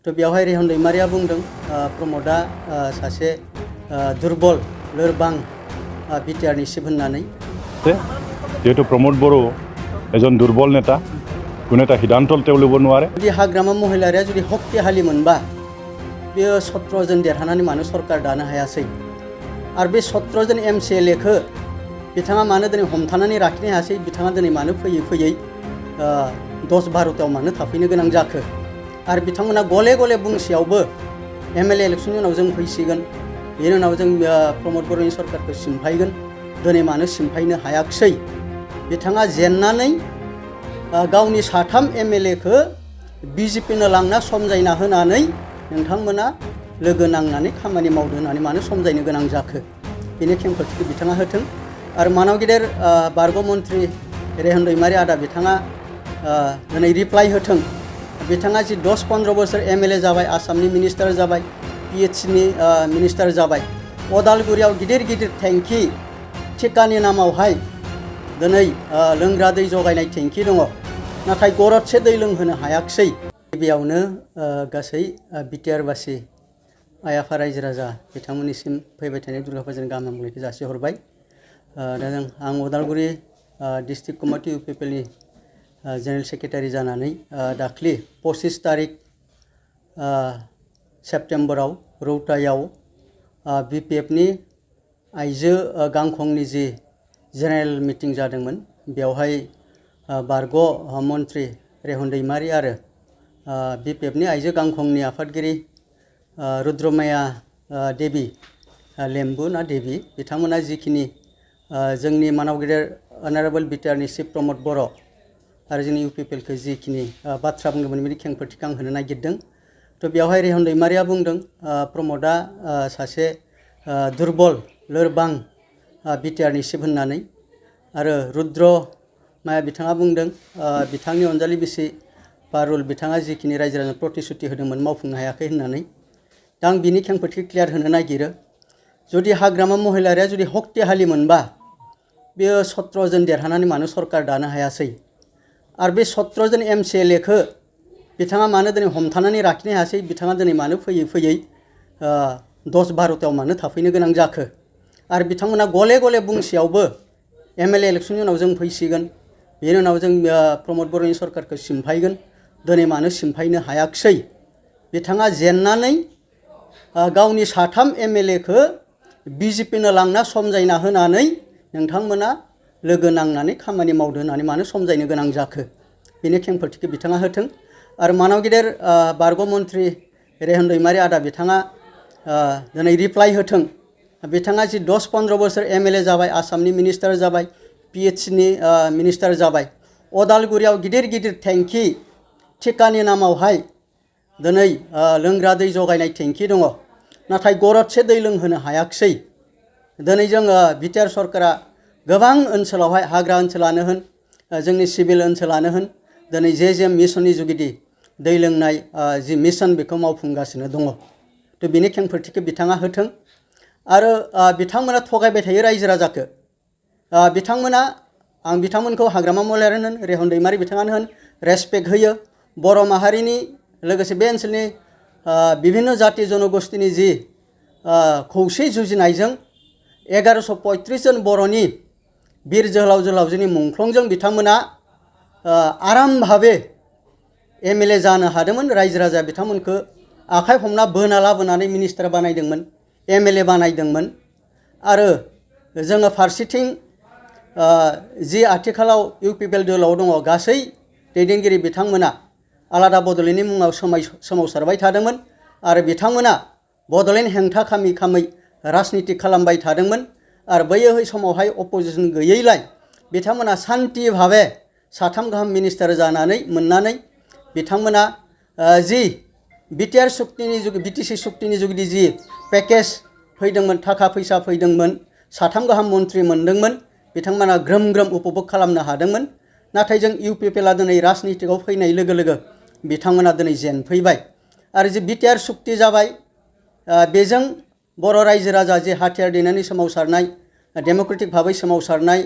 तो बेवहाय रेहन दैमारिया बुंदों प्रमोदा सासे दुर्बल लोरबां बिटिआरनि सिब होननानै जेहेतु प्रमोद बर' एजन दुर्बल नेता कुनो eta सिद्धांत तेवलोबो नुवारे जुदि हाग्रामा महिलारिया जुदि शक्तिशाली मोनबा बेयो 17 जन देरहानानै मानो सरकार दानो हायासै आरो बे 17 जन MCLA खौ बिथाङा मानो दिनै हमथानानै लाखिनो हायासै बिथाङा दिनै मानो फैयै 10-12 मानो थाफैनो गोनां जाखो आरो बिथांमोना गले गले बुंसेयावबो MLA इलेक्शननि उनाव जों फैसिगोन बेनि उनाव जों प्रमोद बर'नि सरकारखौ सिमफायगोन दिनै मानो सिमफायनो हायाखसै बिथाङा जेननानै गावनि 3 MLA खौ BJPनो लांना समजायना होनानै नोंथांमोना लोगो नांनानै खामानि मावदो होननानै मानो समजायनो गोनां जाखो बेनि खेंफोरथिखौ बिथाङा होथों आरो मानाव गेदेर बारग' मन्त्रि रेहन दैमारि आदा बिथाङा दिनै रिप्लाइ होथों बिथाङा जि 10-15 बोसोर MLA जाबाय आसामनि मिनिस्टार जाबाय PHCनि मिनिस्टार जाबाय अदालगुरियाव गिदिर टेंकि थिकानि नामावहाय दिनै लोंग्रा दै जगायनाय टेंकि दङ नाथाय गरदसे दै लोंहोनो हायाखसै गिबियावनो गासै बिटिआरबासि आइ आफा रायजो राजा बिथांमोननिसिम फैबाय थानाय दुर्गा फुजानि गाहाम हामलायनायखौ जासिहरबाय दा आं उदालगुरि डिस्ट्रिक्ट कमिटि UPPLनि जेनेरेल सेक्रेटारि जानानै दाख्लि 25 तारिख सेप्टेम्बराव रौतायाव BPFनि आइजो गांखंनि जि जेनेरेल मिटिं जादोंमोन बेवहाय बारग' मन्त्रि रेहन दैमारि आरो BPFनि आइजो गांखंनि आफादगिरि रुद्रमाया देबि लेम्बु ना देबि बिथांमोना जिखिनि जोंनि मानाव गेदेर अनारेबल बिटिआरनि चिफ प्रमोद बर' आरो जोंनि UPPLखौ जिखिनि बाथ्रा बुंदोंमोन बेनि खेंफोरथिखौ आं होनो नागिरदों तो बेवहाय रेहन दैमारिया बुंदों प्रमोदा सासे दुर्बल लोरबां बिटिआरनि चिफ होननानै आरो रुद्रमाया बिथाङा बुंदों बिथांनि अनजालि बिसि पारुल बिथाङा जिखिनि रायजो राजानो प्रतिश्रुति होदोंमोन मावफुंनो हायाखै होननानै दा आं बिनि खेंफोरथिखौ क्लियार होनो नागिरो जुदि हाग्रामा महिलारिया जुदि शक्तिशाली मोनबा बेयो 17 जन देरहानानै मानो सरकार दानो हायासै आरो बे 17 जन MCLA खौ बिथाङा मानो दिनै हमथानानै लाखिनो हायासै बिथाङा दिनै मानो फैयै 10-12 मानो थाफैनो गोनां जाखो आरो बिथांमोना गले गले बुंसेयावबो MLA इलेक्शननि उनाव जों फैसिगोन बेनि उनाव जों प्रमोद बर'नि सरकारखौ सिमफायगोन दिनै मानो सिमफायनो हायाखसै बिथाङा जेननानै गावनि 3 MLA खौ BJPनो लांना समजायना होनानै नोंथांमोना लोगो नांनानै खामानि मावदो होननानै मानो समजायनो गोनां जाखो बेनि खेंफोरथिखौ बिथाङा होथों आरो मानाव गेदेर बारग' मन्त्रि रेहन दैमारि आदा बिथाङा दिनै रिप्लाइ होथों बिथाङा जि 10-15 बोसोर MLA जाबाय आसामनि मिनिस्टार जाबाय PHCनि मिनिस्टार जाबाय अदालगुरियाव गिदिर टेंकि थिकानि नामावहाय दिनै लोंग्रा दै जगायनाय टेंकि दङ नाथाय गरदसे दै लोंहोनो हायाखसै दिनै जों बिटिआर सरकारा गोबां ओनसोलावहाय हाग्रा ओनसोलानो होन जोंनि सिभिल ओनसोलानो होन दिनै जे मिशननि जुगिदि दै लोंनाय जि मिशन बेखौ मावफुंगासिनो दङ तो बिनि खेंफोरथिखौ बिथाङा होथों आरो बिथांमोना थगायबाय थायो रायजो राजाखौ बिथांमोना आं बिथांमोनखौ हाग्रामा महिलारियानो होन रेहन दैमारि बिथाङानो होन रेसपेक्ट होयो बर' माहारिनि लोगोसे बे ओनसोलनि बिभिन्न जाति जनगोष्ठीनि जि खौसे जुजिनायजों 1135 जन बर'नि बिर जोहोलाव जोहोलावजोनि मुंख्लंजों बिथांमोना आराम भाबे MLA जानो हादोंमोन रायजो राजाया बिथांमोनखौ आखाइ हमना बोना लाबोनानै मिनिस्टार बानायदोंमोन MLA बानायदोंमोन आरो जोङो फारसेथिं जि आथिखालाव UPPL दोलोआव दङ गासै दैदेनगिरि बिथांमोना आलादा बड'लेण्डनि मुङाव सोमावसारबाय थादोंमोन आरो बिथांमोना बड'लेण्ड हेंथा खामै राजनिति खालामबाय थादोंमोन आरो बै समावहाय अपोजिसन गैयैलाय बिथांमोना सान्ति भाबे 3 गाहाम मिनिस्टार जानानै मोननानै बिथांमोना जि BTR सुक्तिनि BTC सुक्तिनि जुगिदि जि पेकेज फैदोंमोन थाखा फैसा फैदोंमोन 3 गाहाम मन्त्रि मोनदोंमोन बिथांमोना ग्रोम उपभोग खालामनो हादोंमोन नाथाय जों UPPLआ दिनै राजनितिआव फैनाय लोगो बिथांमोना दिनै जेनफैबाय आरो जि BTR सुक्ति जाबाय बेजों बर' रायजो राजा जे हाथियार दैनानै सोमावसारनाय डेम'क्रेटिक भाबै सोमावसारनाय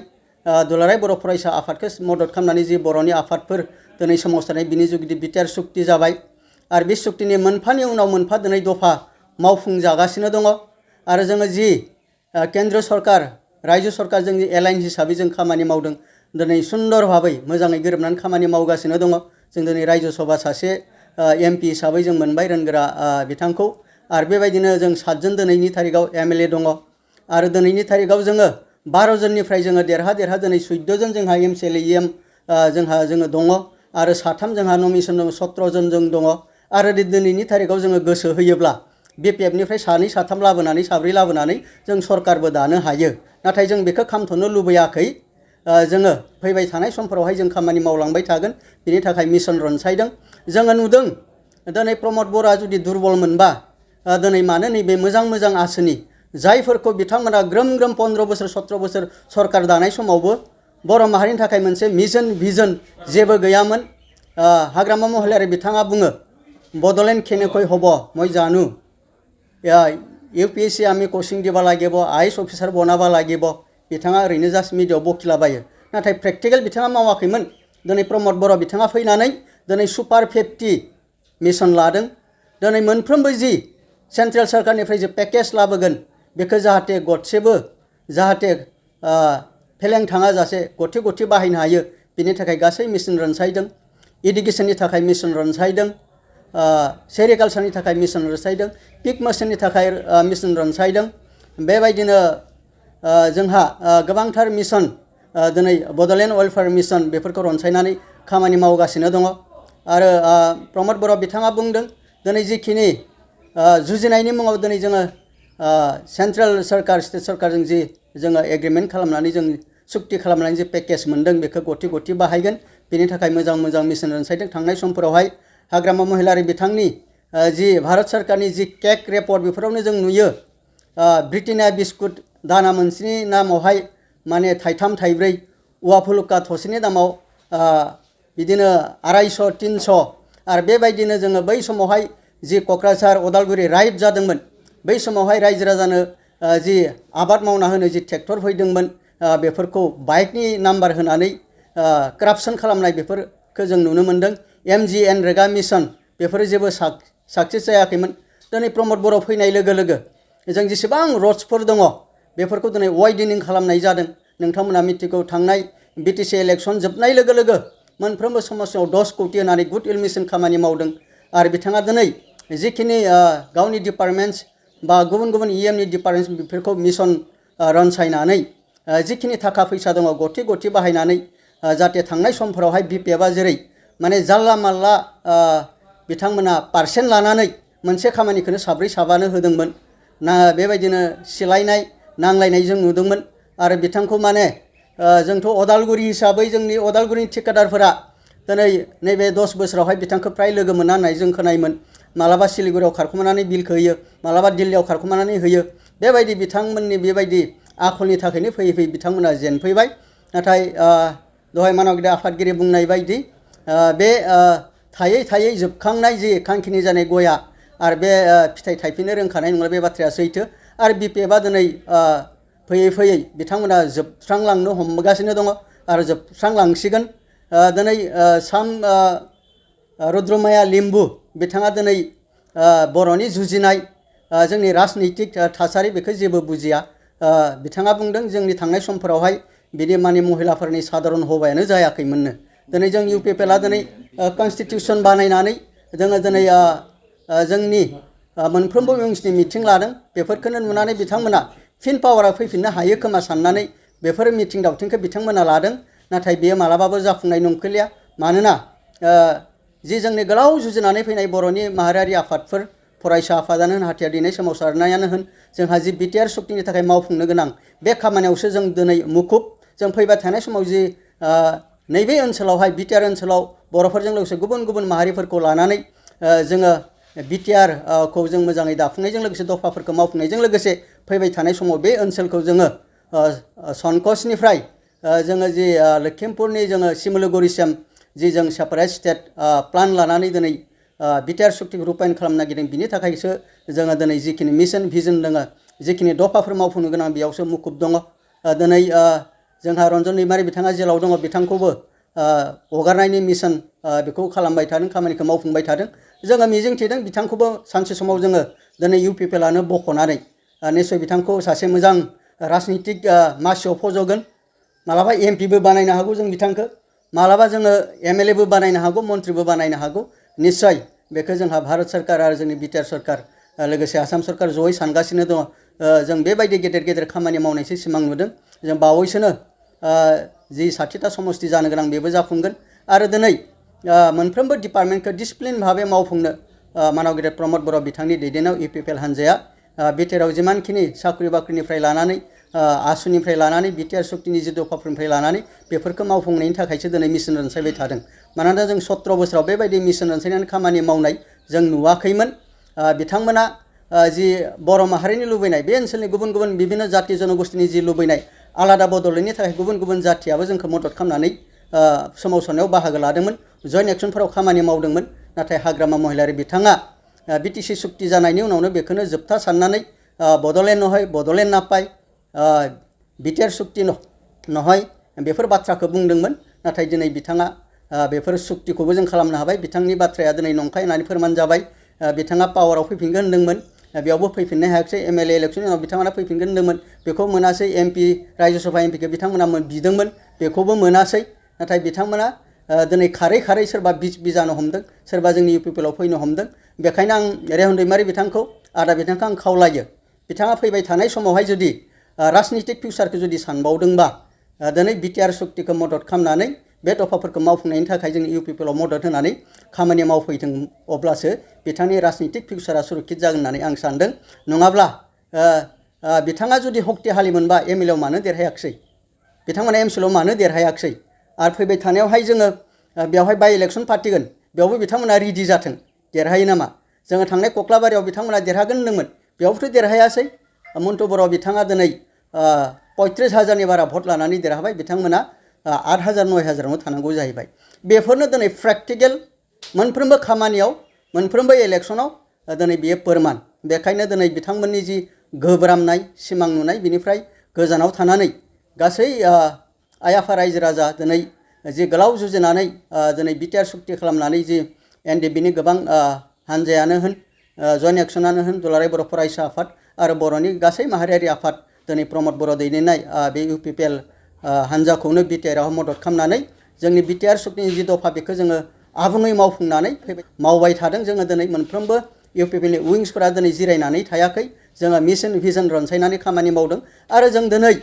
दुलाराय बर' फरायसा आफादखौ मदद खालामनानै जि बर'नि आफादफोर दिनै सोमावसारनाय बिनि जुगिदि BTR सुक्ति जाबाय आरो बे सुक्तिनि मोनफानि उनाव मोनफा दिनै दफा मावफुंजागासिनो दङ आरो जोङो जि केन्द्र सरकार रायजो सरकारजों एलाइन हिसाबै जों खामानि मावदों दिनै सुन्दर भाबै मोजाङै गोरोबनानै खामानि मावगासिनो दङ जों दिनै रायजो सभा सासे एमपि हिसाबै जों मोनबाय रोनगोरा बिथांखौ आरो बेबायदिनो जों 7 जन दिनैनि तारिखाव एमएलए दङ आरो दिनैनि तारिखाव जोङो 12 जननिफ्राय जोङो देरहा दिनै 14 जन जोंहा एमसिएलए एम जोङो दङ आरो 3 जोंहा नमिनेसन दङ 17 जन जों दङ आरो दिनैनि तारिखाव जोङो गोसो होयोब्ला बिपिएफनिफ्राय 2 3 लाबोनानै 4 लाबोनानै जों सरकारबो दानो हायो नाथाय जों बेखौ खामथ'नो लुबैयाखै जोङो फैबाय थानाय समफोरावहाय जों खामानि मावलांबाय थागोन बिनि थाखाय मिशन रनसायदों जोङो नुदों दिनै प्रमद बर'आ जुदि दुरबल मोनबा दिनै मानो नैबे मोजां आसोनि जायफोरखौ बिथांमोना ग्रोम 15 बोसोर 17 बोसोर सरकार दानाय समावबो बर' माहारिनि थाखाय मोनसे मिशन भिजन जेबो गैयामोन हाग्रामा महिलारि बिथाङा बुङो बड'लेण्ड केनेকৈ हब মই জানো ইউপিএসসি আমি কোচিং দিব লাগিব আইএস অফিসাर बनाबा লাগিব बिथाङा ओरैनो जास्ट मिडियायाव बखिलाबायो नाथाय प्रेक्टिकल बिथाङा मावाखैमोन दिनै प्रमद बर' बिथाङा फैनानै दिनै सुपार 50 मिशन लादों दिनै मोनफ्रोमबो जि सेन्ट्रेल सरकारनिफ्राय जे पेकेज लाबोगोन बेखौ जाहाथे गदसेबो जाहाथे फेलें थाङा जासे गथि बाहायनो हायो बिनि थाखाय गासै मिशन रनसायदों इडुकेसननि थाखाय मिशन रनसायदों सेरिकालचारनि थाखाय मिशन रनसायदों पिक मोसननि थाखाय मिशन रनसायदों बेबायदिनो जोंहा गोबांथार मिशन दिनै बड'लेण्ड वेलफेयार मिशन बेफोरखौ रनसायनानै खामानि मावगासिनो दङ आरो प्रमद बर' बिथाङा बुंदों दिनै जिखिनि जुजिनायनि मुङाव दिनै जोङो सेन्ट्रेल सरकार स्टेट सरकारजों जि जोङो एग्रिमेन्ट खालामनानै जों सुक्ति खालामनानै जि पेकेज मोनदों बेखौ गथि बाहायगोन बिनि थाखाय मोजां मिशन रनसायदों थांनाय समफोरावहाय हाग्रामा महिलारि बिथांनि जि भारत सरकारनि जि केक रिपर्ट बेफोरावनो जों नुयो ब्रिटेनिया बिस्कुट दाना मोनसेनि नामावहाय माने थाइथाम थाइब्रै औवा फुलुका थसेनि दामाव बिदिनो 250 300 आरो बेबायदिनो जोङो बै समावहाय जि क'क्राझार उदालगुरि राइड जादोंमोन बै समावहाय रायजो राजानो जि आबाद मावना होनो जि ट्रेक्टर फैदोंमोन बेफोरखौ बाइकनि नाम्बार होनानै करापसन खालामनाय बेफोरखौ जों नुनो मोन्दों एमजिएन रेगा मिशन बेफोरो जेबो साक्सेस जायाखैमोन दिनै प्रमद बर' फैनाय लोगो जों जेसेबां र'ड्सफोर दङ बेफोरखौ दिनै वाइडेनिं खालामनाय जादों नोंथांमोना मिथिगौ थांनाय बिटिसि इलेक्सन जोबनाय लोगो मोनफ्रोमबो समाजाव 10 कोटि होनानै गुड इल मिशन खामानि मावदों आरो बिथाङा दिनै जिखिनि गावनि डिपार्टमेन्ट्स बा गुबुन इएमनि डिपार्टमेन्ट्स बेफोरखौ मिशन रनसायनानै जिखिनि थाखा फैसा दङ गथि बाहायनानै जाहाथे थांनाय समफोरावहाय बिपिएफआ जेरै माने जानला मानला बिथांमोना पार्सेन्ट लानानै मोनसे खामानिखौनो 4 5 होदोंमोन ना बेबायदिनो सिलायनाय नांलायनाय जों नुदोंमोन आरो बिथांखौ माने जोंथ' उदालगुरि हिसाबै जोंनि उदालगुरिनि ठेकेदारफोरा दिनै नैबे 10 बोसोरावहाय बिथांखौ फ्राय लोगो मोना होननाय जों खोनायोमोन मालाबा सिलिगुरियाव खारखुमानानै बिलखौ होयो मालाबा दिल्लीयाव खारखुमानानै होयो बेबायदि बिथांमोननि बेबायदि आखलनि थाखायनो फैयै बिथांमोना जेनफैबाय नाथाय दहाय मानगिरि आफादगिरि बुंनाय बायदि बे थायै जोबखांनाय जि खांखिनि जानाय गया आरो बे फिथाइ थायफिननो रोंखानाय नंला बे बाथ्राया सैथो आरो बिपिएफआ दिनै फैयै बिथांमोना जोबस्रांलांनो हमगासिनो दङ आरो जोबस्रांलांसिगोन दिनै साम रुद्रमाया लिम्बु बिथाङा दिनै बर'नि जुजिनाय जोंनि राजनैतिक थासारि बेखौ जेबो बुजिया बिथाङा बुंदों जोंनि थांनाय समफोरावहाय बिदि माने महिलाफोरनि साधारन हबायानो जायाखैमोननो दिनै जों इउपिपिएलआ दिनै कनस्टिटिउसन बानायनानै जोङो दिनै जोंनि मोनफ्रोमबो विंसनि मिटिं लादों बेफोरखौनो नुनानै बिथांमोना फिन पावाराव फैफिननो हायो खोमा साननानै बेफोर मिटिं दावथिंखौ बिथांमोना लादों नाथाय बेयो मालाबाबो जाफुंनाय नंखोलिया मानोना जि जोंनि गोलाव जुजिनानै फैनाय बर'नि माहारियारि आफादफोर फरायसा आफादानो होन हाथियार दैनाय सोमावसारनायानो होन जोंहा जि बिटिआर सुक्तिनि थाखाय मावफुंनो गोनां बे खामानियावसो जों दिनै मुखुब जों फैबाय थानाय समाव जि नैबे ओनसोलावहाय बिटिआर ओनसोलाव बर'फोरजों लोगोसे गुबुन माहारिफोरखौ लानानै जोङो बिटिआरखौ जों मोजाङै दाफुंनायजों लोगोसे दफाफोरखौ मावफुंनायजों लोगोसे फैबाय थानाय समाव बे ओनसोलखौ जोङो संकसनिफ्राय जोङो जि लखिमपुरनि जोङो सिमलुगुरिसिम जि जों सेपारेट स्टेट प्लान लानानै दिनै बिटिआर सुक्तिखौ रुपायन खालामनो नागिरदों बिनि थाखायसो जोङो दिनै जिखिनि मिशन भिजन दङ जिखिनि दफाफोर मावफुंनो गोनां बेयावसो मुखुब दङ दिनै जोंहा रन्जन दैमारि बिथाङा जेलाव दङ बिथांखौबो हगारनायनि मिशन बेखौ खालामबाय थादों, खामानिखौ मावफुंबाय थादों। जोङो मिजिंथिदों बिथांखौबो सानसे समाव जोङो दिनै UPPLआनो बख'नानै निस्सय बिथांखौ सासे मोजां राजनितिक मासियाव फज'गोन। मालाबा एमपिबो बानायनो हागौ जों बिथांखौ, मालाबा जोङो MLAबो बानायनो हागौ, मन्थ्रिबो बानायनो हागौ। निस्सय बेखौ जोंहा भारत सरकार आरो जोंनि बिटिआर सरकार लोगोसे आसाम सरकार जयै सानगासिनो दङ। जों बेबायदि गेदेर गेदेर खामानि मावनायसो सिमां नुदों। जों बावैसोनो जि 60टा समस्ति जानो गोनां बेबो जाफुंगोन। आरो दिनै मोनफ्रोमबो डिपार्टमेन्टखौ डिसिप्लिन भाबै मावफुंनो मानाव गेदेर प्रमद बर' बिथांनि दैदेननायाव UPPL हान्जाया बिटिआरआव जिमानखिनि साख्रि बाख्रिनिफ्राय लानानै आसुनिफ्राय लानानै बिटिआर सुक्तिनि जि दफाफोरनिफ्राय लानानै बेफोरखौ मावफुंनायनि थाखायसो दिनै मिशन रनसायबाय थादों। मानोना जों 17 बोसोराव बेबायदि मिशन रनसायनानै खामानि मावनाय जों नुवाखैमोन। बिथांमोना जि बर' माहारिनि लुबैनाय, बे ओनसोलनि गुबुन गुबुन बिभिन्न जाति जनगोष्ठीनि जि लुबैनाय आलादा बदलैनि थाखाय गुबुन गुबुन जाथियाबो जोंखौ मदद खालामनानै सोमावसारनायाव बाहागो लादोंमोन, जइन्ट एक्सनफोराव खामानि मावदोंमोन। नाथाय हाग्रामा महिलारि बिथाङा BTC सुक्ति जानायनि उनावनो बेखौनो जोबथा साननानै बड'लेण्ड नहय, बड'लेण्ड नापाय, बिटिआर सुक्ति नहय बेफोर बाथ्राखौ बुंदोंमोन। नाथाय दिनै बिथाङा बेफोर सुक्तिखौबो जों खालामनो हाबाय। बिथांनि बाथ्राया दिनै नंखाय होननानै फोरमान जाबाय। बिथाङा पावाराव फैफिनगोन होनदोंमोन, बेयावबो फैफिननो हायाखिसै। MLA इलेक्सननि उनाव बिथांमोना फैफिनगोन होनदोंमोन, बेखौ मोनासै। MP राज्यसभा MPखौ बिथांमोना बिदोंमोन, बेखौबो मोनासै। नाथाय बिथांमोना दिनै खारै खारै सोरबा बिस जानो हमदों, सोरबा जोंनि UPPLआव फैनो हमदों। बेखायनो आं रेहन दैमारि बिथांखौ, आदा बिथांखौ आं खावलायो, बिथाङा फैबाय थानाय समावहाय जुदि राजनितिक फिउचारखौ जुदि सानबावदोंबा दिनै बिटिआर सुक्तिखौ मदद खालामनानै बे दफाफोरखौ मावफुंनायनि थाखाय जोंनि UPPLआव मदद होनानै खामानि मावफैथों, अब्लासो बिथांनि राजनितिक फिउचारा सुरक्षित जागोन होननानै आं सानदों। नङाब्ला बिथाङा जुदि हक्तिहालि मोनबा MLAआव मानो देरहायाखिसै, बिथांमोना MCLआव मानो देरहायाखिसै? आरो फैबाय थानायावहाय जोङो बेवहाय बाइ इलेक्सन फाथिगोन, बेयावबो बिथांमोना रेडि जाथों, देरहायो नामा। जोङो थांनाय कक्लाबारियाव बिथांमोना देरहागोन होनदोंमोन, बेयावबोथ' देरहायासै। मन्टु बर' बिथाङा दिनै 35,000नि बारा भट लानानै देरहाबाय, बिथांमोना 8,000 9,000आवनो थानांगौ जाहैबाय। बेफोरनो दिनै प्रेक्टिकेल मोनफ्रोमबो खामानियाव, मोनफ्रोमबो इलेक्सनाव दिनै बेयो फोरमान। बेखायनो दिनै बिथांमोननि जि गोब्रामनाय सिमां नुनाय, बिनिफ्राय गोजानाव थानानै गासै आइ आफा रायजो राजा दिनै जि गोलाव जुजिनानै दिनै बिटिआर सुक्ति खालामनानै जि NDBनि गोबां हान्जायानो होन, जइन्ट एक्सनानो होन, दुलाराय बर' फरायसा आफाद आरो बर'नि गासै माहारियारि आफाद दिनै प्रमद बर' दैदेननाय बे UPPL हान्जाखौनो बिटिआरआव मदद खालामनानै जोंनि बिटिआर सुक्तिनि जि दफा बेखौ जोङो आबुङै मावफुंनानै मावबाय थादों। जोङो दिनै मोनफ्रोमबो UPPLनि उइंसफोरा दिनै जिरायनानै थायाखै। जोङो मिशन भिजन रनसायनानै खामानि मावदों। आरो जों दिनै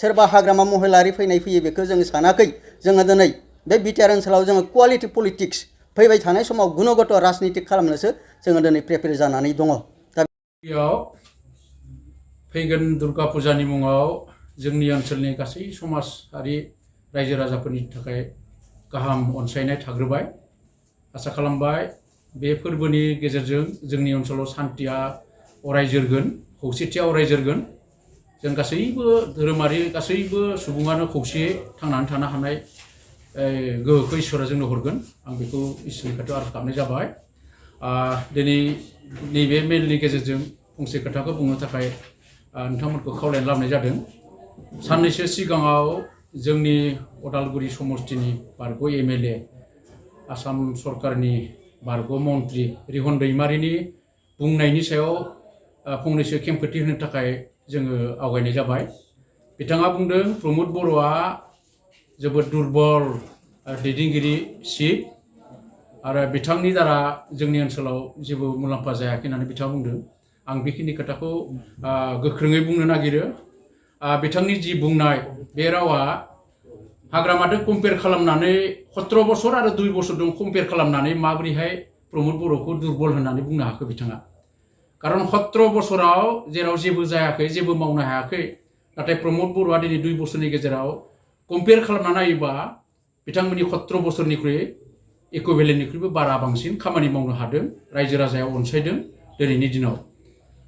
सोरबा हाग्रामा महिलारि फैयो बेखौ जों सानाखै। जोङो दिनै बे बिटिआर ओनसोलाव जोङो क्वालिटि पलिटिक्स फैबाय थानाय समाव गुनगत राजनितिक खालामनोसो जोङो दिनै प्रिपेयार जानानै दङ। दा फैगोन दुर्गा फुजानि मुङाव जोंनि ओनसोलनि गासै समाजारि रायजो राजाफोरनि थाखाय गाहाम अनसायनाय थाग्रोबाय। आसा खालामबाय बे फोरबोनि गेजेरजों जोंनि ओनसोलाव सान्थिया अराय जोरगोन, खौसेथिया अराय जोरगोन। जों गासैबो धोरोमारि गासैबो सुबुङानो खौसेयै थांनानै थानो हानाय गोहोखौ इसोरा जोंनो हरगोन। आं बेखौ इसोरनि खाथियाव आरज गाबनाय जाबाय। दिनै नैबे मेलनि गेजेरजों फंसे खोथाखौ बुंनो थाखाय नोंथांमोनखौ खावलायना लाबोनाय जादों। साननैसो सिगाङाव जोंनि अदालगुरि समस्तिनि बारग' MLA, आसाम सरकारनि बारग' मन्त्रि रेहन दैमारिनि बुंनायनि सायाव फंनैसो खेंफोरथि होनो थाखाय जोङो आवगायनाय जाबाय। बिथाङा बुंदों प्रमद बर'आ जोबोद दुर्बल दैदेनगिरि सिट आरो बिथांनि दारा जोंनि ओनसोलाव जेबो मुलाम्फा जायाखै होननानै बिथाङा बुंदों। आं बेखिनि खोथाखौ गोख्रोङै बुंनो नागिरो। बिथांनि जि बुंनाय बे रावा हाग्रामाजों कम्पेयार खालामनानै 17 बोसोर आरो 2 बोसोरजों कम्पेयार खालामनानै माबोरैहाय प्रमद बर'खौ दुर्बल होननानै बुंनो हाखो बिथाङा। खारन 17 बोसोराव जेराव जेबो जायाखै, जेबो मावनो हायाखै, नाथाय प्रमद बर'आ दिनै 2 बोसोरनि गेजेराव कम्पेयार खालामना नायोबा बिथांमोननि 17 बोसोरनिख्रुइ इकुइभेलेन्टनिख्रुइबो बारा बांसिन खामानि मावनो हादों। रायजो राजाया अनसायदों दिनैनि दिनाव।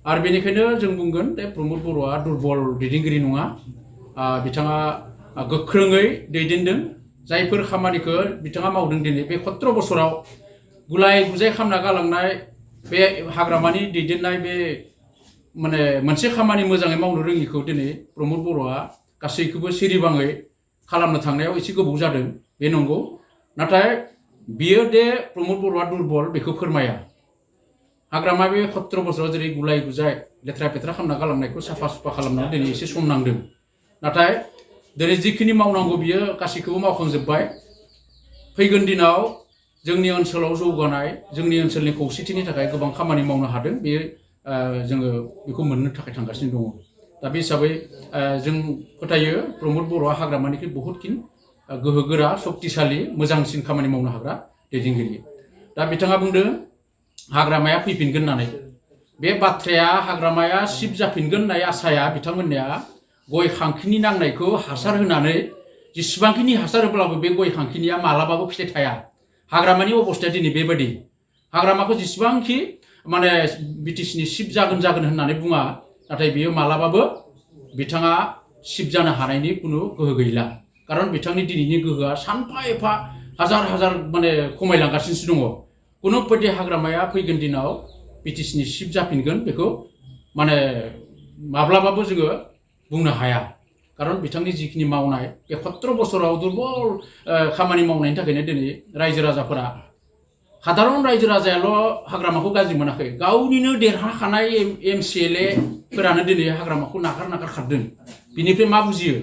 आरो बेनिखायनो जों बुंगोन जे प्रमद बर'आ दुर्बल दैदेनगिरि नङा। बिथाङा गोख्रोङै दैदेनदों। जायफोर खामानिखौ बिथाङा मावदों दिनै बे 17 बोसोराव गुलाय गुजाय खालामना गालांनाय बे हाग्रामानि दैदेननाय बे मोनसे खामानि मोजाङै मावनो रोङिखौ दिनै प्रमद बर'आ गासैखौबो सिरिबाङै खालामनो थांनायाव एसे गोबाव जादों। बे नंगौ नाथाय बियो दे प्रमद बर'आ दुरबल बेखौ फोरमाया हाग्रामा बे 17 बोसोराव जेरै गुलाय गुजाय लेथ्रा फेथ्रा खालामना गालांनायखौ साफा सुफा खालामनानै दिनै एसे सम नांदों नाथाय दिनै जिखिनि मावनांगौ बियो गासैखौबो मावखांजोब्बाय फैगोन दिनाव जोंनि ओनसोलाव जौगानाय जोंनि ओनसोलनि खौसेथिनि थाखाय गोबां खामानि मावनो हादों बे जोङो बेखौ मोननो थाखाय थांगासिनो दङ दा बे हिसाबै जों फोथायो प्रमद बर'आ हाग्रामानिख्रुइ बहुतखिन गोहोगोरा शक्तिशाली मोजांसिन खामानि मावनो हाग्रा दैदेनगिरि दा बिथाङा बुंदों हाग्रामाया फैफिनगोन होननानै बे बाथ्राया हाग्रामाया सिब जाफिनगोन होननाय आसाया बिथांमोननिया गय खांखिनि नांनायखौ हासार होनानै जेसेबांखिनि हासार होब्लाबो बे गय खांखिनिया मालाबाबो फिथाइ थाया हाग्रामानि अबस्थाया दिनै बेबायदि हाग्रामाखौ जेसेबांखि माने बिटिसिनि सिब जागोन होननानै बुङा नाथाय बियो मालाबाबो बिथाङा सिब जानो हानायनि कुनु गोहो गैला कारन बिथांनि दिनैनि गोहोआ सानफा एफा हाजार हाजार माने खमायलांगासिनो दङ कुनु बायदि हाग्रामाया फैगोन दिनाव बिटिसिनि सिब जाफिनगोन बेखौ माने माब्लाबाबो जोङो बुंनो हाया कारन बिथांनि जिखिनि मावनाय बे 17 बोसोराव दुरबल खामानि मावनायनि थाखायनो दिनै रायजो राजाफोरा साधारन रायजो राजायाल' हाग्रामाखौ गाज्रि मोनाखै गावनिनो देरहाखानाय MCLA फोरानो दिनै हाग्रामाखौ नागार खारदों बिनिफ्राय मा बुजियो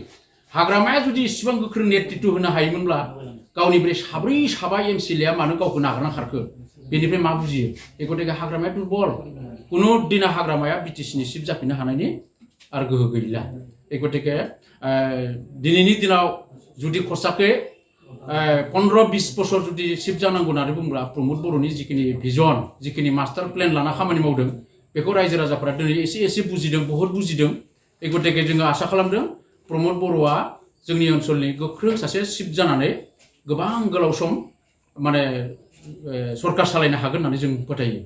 हाग्रामाया जुदि इसेबां गोख्रों नेतृत्व होनो हायोमोनब्ला गावनि बे साबा MCLA मानो गावखौ नागारना खारखो बेनिफ्राय मा बुजियो बे गतिके हाग्रामाया दुरबल कुनु दिना हाग्रामाया बिटिसिनि सिब जाफिननो हानायनि आरो गोहो गैला बे गतिके दिनैनि दिनाव जुदि खसाके 15-20 बोसोर जुदि सिब जानांगौ होननानै बुंब्ला प्रमद बर'नि जिखिनि भिजन जिखिनि मास्टार प्लेन लाना खामानि मावदों बेखौ रायजो राजाफोरा दिनै एसे बुजिदों बहुत बुजिदों बे गतिके जोङो आसा खालामदों प्रमद बर'आ जोंनि ओनसोलनि गोख्रों सासे सिब जानानै गोबां गोलाव सम माने सरकार सालायनो हागोन होननानै जों फोथायो